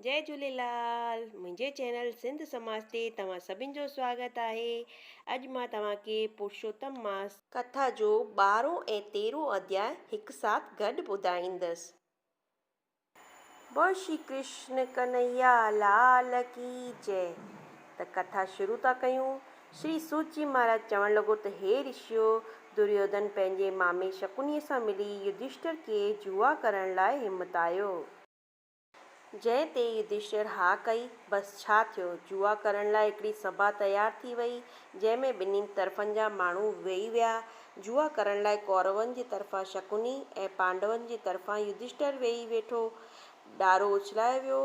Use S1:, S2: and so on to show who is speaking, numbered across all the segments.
S1: جئي جهوليلال منهنجي چينل سنڌ سماج تي توهان سڀن جو سواگت آهي اڄ مان توهان کي پرشوتم ماس ڪٿا جو ٻارهون ۽ تيرهون اڌياء هڪ ساٿ گڏ ٻڌائيندس. بول شري ڪرشن ڪنهيا لال ڪي جئي ته ڪٿا شروع ٿا ڪيون. شري سوت جي مهاراج چوڻ لڳو ته هي رشيو! دريوڌن پنهنجي مامي شڪنيء سان ملي يڌشٽر کي جوا ڪرڻ لاء همتايو. جنهن تي يڌشٽر ها ڪئي. بس ڇا ٿيو، جوا ڪرڻ لاء هڪڙي سڀا تيار ٿي وئي، جنهن ۾ ٻنهي طرفن جا ماڻهو ويهي ويا. جوا ڪرڻ لاء ڪورون جي طرفان شڪني ۽ پانڊون جي طرفان يڌشٽر ويهي ويٺو. ڏارو اڇلايو ويو.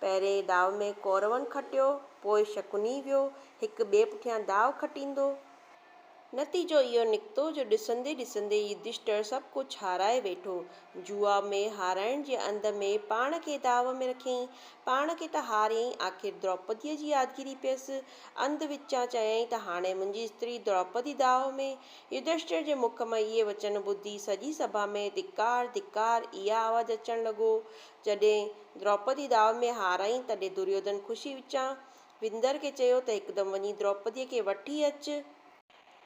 S1: پهرئين داء ۾ ڪورون کٽيو، پوء شڪني ويو. هڪ ٻئي پٺيان داء کٽيندو. نتيجو اهو نڪتو جو ڏسندي ڏسندي يڌشٽر سڀ ڪجهه هارائي ويٺو. جوا ۾ هارائڻ جي انڌ ۾ پاڻ کي داء ۾ رکيائين. پاڻ کي ته هاريائين، آخر دروپديء جي يادگيري پيس. انڌ وچان چيائين ته هاڻي منهنجي استري دروپدي داء ۾. يڌشٽر جي مک مان اهي وچن ٻڌي سڄي سڀا ۾ ڌڪار ڌڪار اها آواز اچڻ لڳو. جڏهن دروپدي داء ۾ هارائين تڏهن دريوڌن خوشي وچان وندر کي چيو ته هڪدم وڃي دروپديء کي وٺي اچ.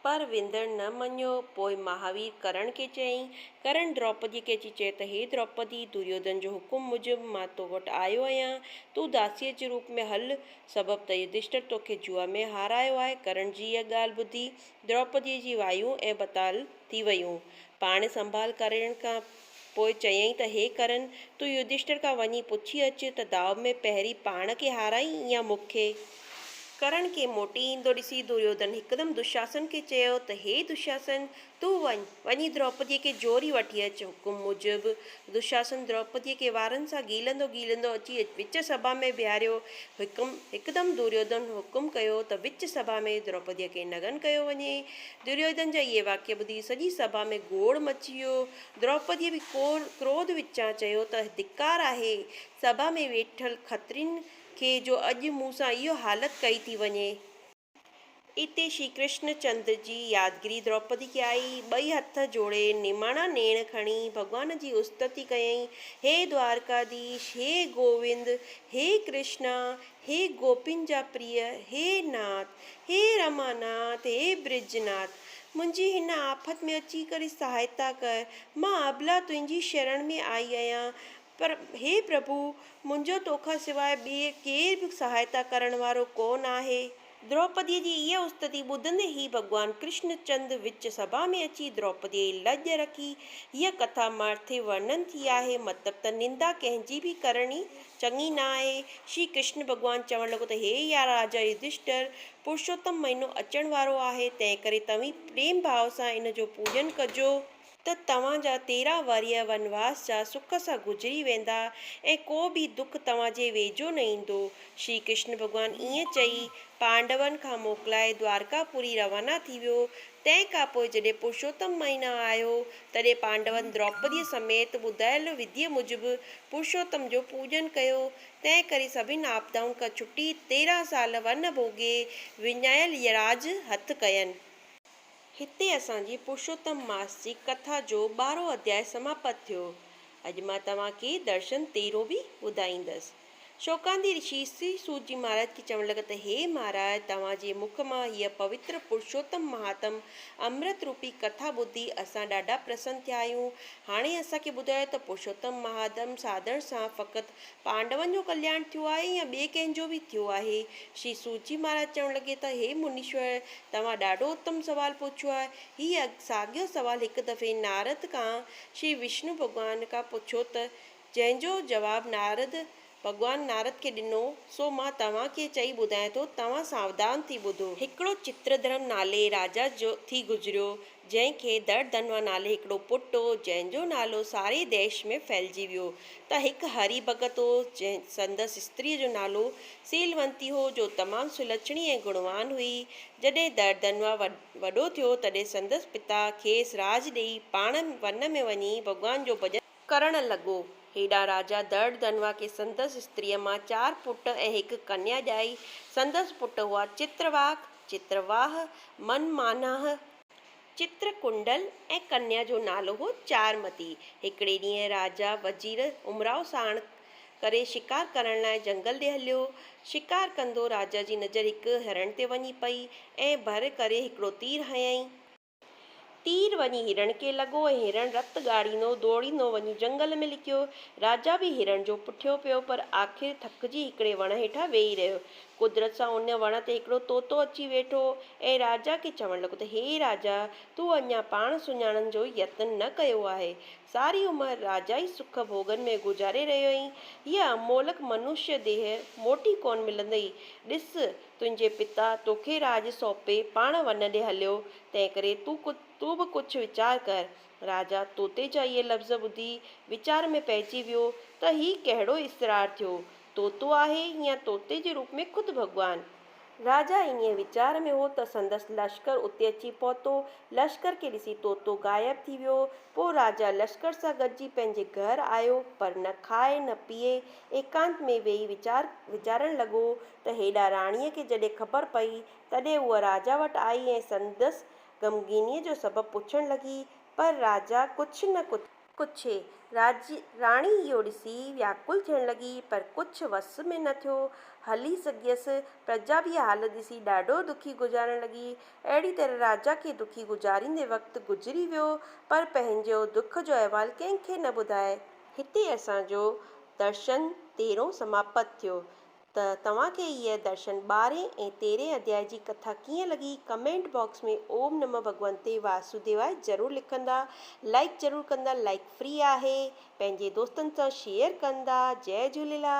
S1: پر وندر نه مڃيو. پوء مهاوير ڪرڻ کي چيائين. ڪرڻ دروپديء کي اچي چيو ته هي دروپدي! دريوڌن جو حڪم موجب مان تو وٽ آيو آهيان. تون داسيء جي روپ ۾ هل. سبب ته يڌشٽر توکي جوا ۾ هارايو آهي. ڪرڻ جي اها ڳالهه ٻڌي دروپديء جي وايون ۽ بتال ٿي ويون. پاڻ سنڀال ڪرڻ کان پوء چيائين ته هي ڪرن، تون يڌشٽر کان وڃي پڇي اچ ته داء ۾ پهرين پاڻ کي هارائين يا مون کي؟ ڪرڻ کي موٽي ايندو ڏسي دريوڌن هڪدم دشاسن کي چيو ته هي دشاسن، تون وڃ، وڃي دروپديء کي زوري وٺي اچ. حڪم موجب دشاسن دروپديء کي وارن سان گهيلندو گهيلندو اچي وچ سڀا ۾ بيهاريو. هڪدم دريوڌن حڪم ڪيو ته وچ سڀا ۾ دروپديء کي نگن ڪيو وڃي. دريوڌن جا اهي واقعا ٻڌي سڄي سڀا ۾ گوڙ مچي ويو. دروپديء به ڪروڌ وچان چيو ته ڌڪار آهي سڀا ۾ ويٺل کترين کي جو اڄ مون سان اهو حالت ڪئي ٿي وڃي. اتي شري ڪرشن چندر جي يادگيري دروپدي کي آئي. ٻئي هٿ جوڙي نماڻا نيڻ کڻي ڀڳوان جي استتي ڪيائين، هي دوارڪاڌيش، هي گووند، هي ڪرشنا، هي گوپين جا پريه، هي ناٿ، هي رماناٿ، هي برجناٿ! منهنجي هن آفت ۾ اچي ڪري سهائتا ڪر. مان ابلا تنهنجي شرڻ ۾ آئي آهيان. پر هي پرڀو! منهنجو توکان سواء ٻئي ڪير به سهائتا ڪرڻ وارو ڪو نه آهي. دروپديء جي اها استتي ٻڌندي ئي ڀڳوان ڪرشن چند وچ سڀا ۾ اچي دروپديء جي لڄ رکي. هيء ڪٿا مٿي ورنن ٿي آهي. مطلب ته نندا ڪنهن جي به ڪرڻي چڱي نه آهي. شري ڪرشن ڀڳوان چوڻ لڳو ته هي يا راجا يڌشٽر! پرشوتم مهينو اچڻ وارو آهي، تنهنڪري توهين پريم ڀاء سان ان جو پوڄن ڪجو، ته توهان جا 13 ورهيه ونواس جا سک سان گذري ويندا ۽ ڪو به دک توهان جي ويجهو نه ايندو. شري ڪرشن ڀڳوان ائين چئي، پانڊون کان موڪلائي دوارڪا پوري روانا ٿي ويو. تنهن کان پوء جڏهن پرشوتم مهينو آيو، تڏهن پانڊون دروپديء سميت ٻڌايل وڌيء موجب پرشوتم جو پوڄن ڪيو. تنهن ڪري سڀني آپدائن کان ڇٽي 13 سال ون ڀوڳي وڃايل راڄ هٿ ڪين. هتي اسان جي پرشوتم ماس جي ڪٿا جو ٻارهون اڌياء سماپت ٿيو. اڄ مان توهان کي درشن تيرهون به ٻڌائيندس. شوڪاندي رشي شري سوت جي مهاراج کي چوڻ لڳا ته هي مهاراج! توهان جي مک مان هيء پوتر پرشوتم مهاتم امرت روپي ڪٿا ٻڌي اسان ڏاڍا پرسن ٿيا آهيون. هاڻي اسان کي ٻڌايو ته پرشوتم مهاتم ساڌڻ سان فقط پانڊون جو ڪلياڻ ٿيو آهي يا ٻئي ڪنهن جو به ٿيو آهي؟ شري سوت جي مهاراج چوڻ لڳي ته هي منيشور! توهان ڏاڍو اتم سوال پڇيو آهي. هيء ساڳيو سوال هڪ دفعي نارد کان شري وشنو ڀڳوان کان پڇيو ته جنهن جو جواب نارد ڀڳوان نارد کي ڏنو، سو مان توهان کي چئي ٻڌايان ٿو، توهان ساوڌان ٿي ٻڌو. هڪڙو چترڌرم نالي راجا جو ٿي گذريو، جنهن کي درڌنوا نالي هڪڙو پٽ هو، جنهن جو نالو ساري ديش ۾ ڦهلجي ويو ته هڪ هري ڀڳت هو، جنهن سندس استريء جو نالو سيلونتي هو، جو تمام سلڇڻي ۽ گڻوان هئي. جڏهن درڌنوا وڏو ٿيو، تڏهن سندس پتا کيس راڄ ڏيئي پاڻ ون ۾ وڃي ڀڳوان جو ڀڄن ڪرڻ لڳو. هيڏانهن راجا درڙڌنوا کي سندس استريء مان چار پٽ ۽ هڪ ڪنيا ڄائي. سندس پٽ هئا چترواڪ، چترواهه، منماناهه، چترڪنڊل ۽ ڪنيا جو نالو هو چارمتي. هڪڙي ڏينهن راجا وزير امراء ساڻ ڪري شڪار ڪرڻ لاء جهنگل ڏي هليو. شڪار ڪندو راجا جي نظر هڪ هرڻ تي وڃي پئي ۽ ڀر ڪري هڪڙو تير هنيائين. تير وڃي هرڻ کي لڳو ۽ هرڻ رت ڳاڙيندو ڊوڙيندو وڃي جهنگل ۾ لڪيو. راجا به هرڻ جو پٺيو پيو پر آخر ٿڪجي هڪڙي وڻ هيٺان ويهي رهيو. قدرت سان ان وڻ تي هڪڙو طوطو اچي ويٺو ۽ راجا کي چوڻ لڳو ته هي راجا! تون اڃا پاڻ سڃاڻڻ جو يتن نه ڪيو آهي. ساري عمر راجائي سک ڀوڳن ۾ گذاري رهيو آهين. هيء امولڪ منشيه ديهه موٽي ڪونه ملندئي. ڏس، تنهنجي پتا توکي راڄ سونپي پاڻ ون ڏي هليو، تنهنڪري تون تون به ڪجهه ويچار ڪر. راجا طوطي جا اهي لفظ ٻڌي ويچار ۾ پئجي ويو ته هي ڪهڙو اسرار ٿيو؟ طوطو آهي يا طوطي جي روپ ۾ خود ڀڳوان؟ راجا انهيء ويچار ۾ هو ته سندس لشڪر اتي اچي پهتو. لشڪر کي ڏسي طوطو غائب ٿي ويو. پوء راجا لشڪر سان گڏجي پنهنجي گهر آيو، پر نه کائي نه پيئي، ايڪانت ۾ ويهي ويچار ويچارڻ لڳو ته هيڏانهن راڻيء کي جڏهن خبر پئي، تڏهن هوء راجا وٽ آئي ۽ سندس غمگينيء جو سبب پڇڻ لڳي، پر راجا ڪجهه نه ڪڇي. راڻي اهو ڏسي وياڪل ٿيڻ لڳي، پر ڪجهه وس ۾ نه ٿيو، هلي سگهيس. پرجا به اها حالت ڏسي ڏاڍو دکي گذارڻ لڳي. اهڙي طرح راجا کي دکي گذاريندي وقت گذري ويو، پر پنهنجو دک جو احوال ڪنهن کي نه ٻڌائي. هتي اسان جو درشن تيرهون سماپت ٿيو ته توهان کي هيء درشن ٻارهين ۽ تيرهين اڌيائي جي ڪٿا ڪيئن لڳي ڪمينٽ باڪس ۾ اوم نمه ڀڳونتي واسوديواي ضرور لکندا لائيڪ ضرور ڪندا لائيڪ فري آهي پنهنجي دوستن سان شيئر ڪندا جئي جهوليلال.